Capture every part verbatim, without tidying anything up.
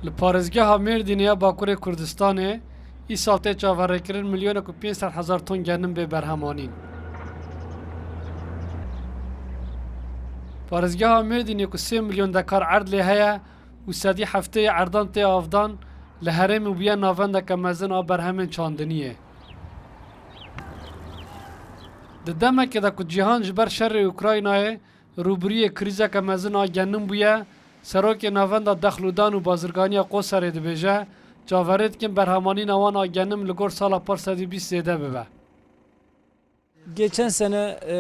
Li parêzgeha Mêrdînê ya Bakurê Kurdistanê îsal tê çaverêkirin milyonek û pênc sed hezar ton genim bê berhemanîn. Parêzgeha Mêrdînê ku sê milyon dekar erd lê heye û sedî heftê yê erdan tê avdan, li herêmê bûye navendeke mezin a berhemên çandiniyê. Di demekê de ku cîhan ji ber şerê Ukraynayê rûbirûyê krîzeke mezin a genim bûye, serokê Navenda Dexlûdan û Bazirganiya Qoserê dibêje, çaverê dikin berhemanîna wan a genim li gor sala par sedî bîst zêde bibe. Geçen sene, e,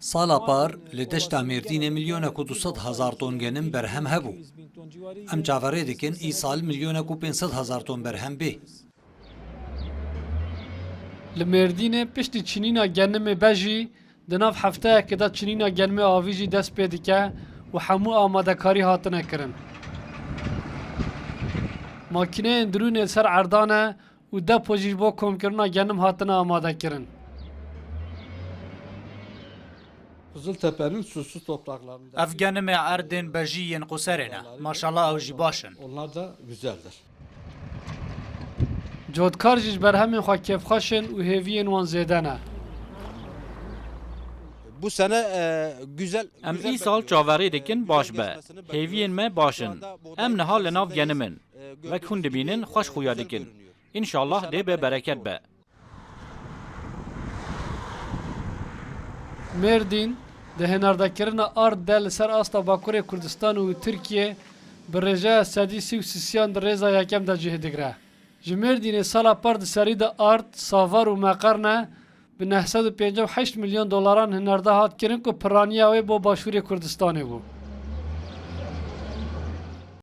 Sala par li deşta Mêrdînê milyonek û du sed hezar ton genim berhem hebû. Em çaverê dikin îsal milyonek û pênc sed hezar ton berhem bê. Li Mêrdînê piştî çinîna genimê bejî, di nav hefteyekê de çinîna genimê avî jî dest pê dike û hemû amadekarî hatine kirin. Makîneyên dirûnê li ser erdan e û depo jî ji bo komkirina genim hatine amadekirin. Kızıltepe'nin susuz topraklarında Ev genimê erdên bejî yên Qoserê ne. Maşallah ew jî baş in. Onlar da güzeldir. Cotkar jî ji berhemên xwe kêfxweş in û hêviyên wan zêde ne. Bu sene, e, güzel, Em güzel îsal bekliyoruz. Çaverê dikin baş be. Hêviyên me baş in. Em niha li nav genim in. Wek hûn dibînin xweş xuya dikin. Înşallah dê be bereket be. Mêrdîn, di hinardekirina ard de li ser asta Bakurê Kurdistan û Tirkiyê bi rêjeya sedî sî û sisiyan di rêza yekem de cih digre. Ji Mêrdînê sala par di serî de ard, savar û meqerne bi neh sed û pêncî û heşt milyon dolaran hinarde hat kirin ku piraniya wê bo Başûrê Kurdistanê bû.